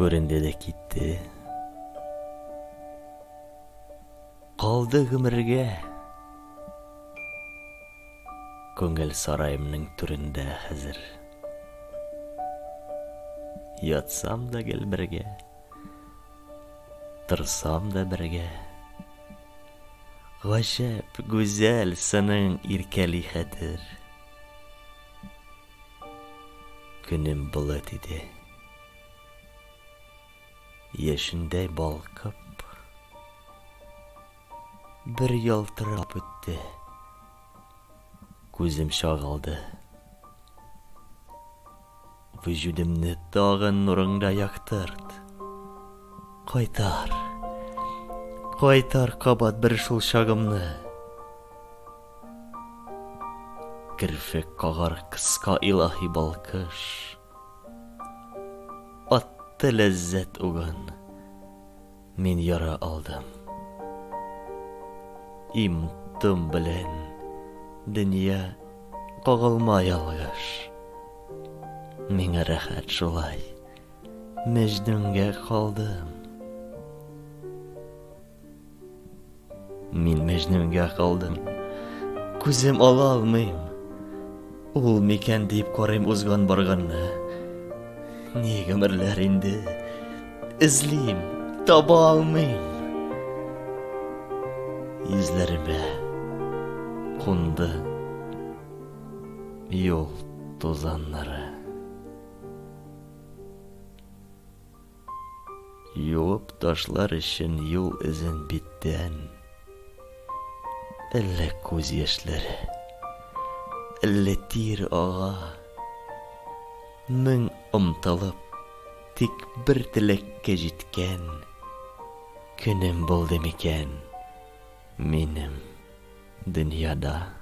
Күренде дә китте. Калды гомергә. Күңел сараемның түрендә хәзер. Ятсам да гел бергә. Торсам да бергә. Гаҗәп гүзәл сының иркәли хәтер. Көнем болыт иде. Яшендәй балкып, бер ялтырап үтте. Күзем чагылды. Вөҗүдемне тагын нурыңда яктырт. Кайтар. Кайтар кабат бер шул чагымны. Керфек кагар кыска илаһи балкыш. Атты ләззәт угын. Мин яра алдым. Им-том белән дөнья кагылма ялгыш. Миңа рәхәт шулай. Мәҗнүнгә калдым. Мин Мәҗнүнгә калдым. Күзем ала алмыйм. Ул микән дип карыйм узган барганны. Ни гомерләр инде. Эзлим, таба алмыйм. Йөзләремә кунды юл тузаннары. Юып ташлар өчен юл эзен биттән. Әллә күз яшьләре, әллә тир ага. Мең омтылып, тик бер теләккә җиткән көнем булды микән минем дөньяда?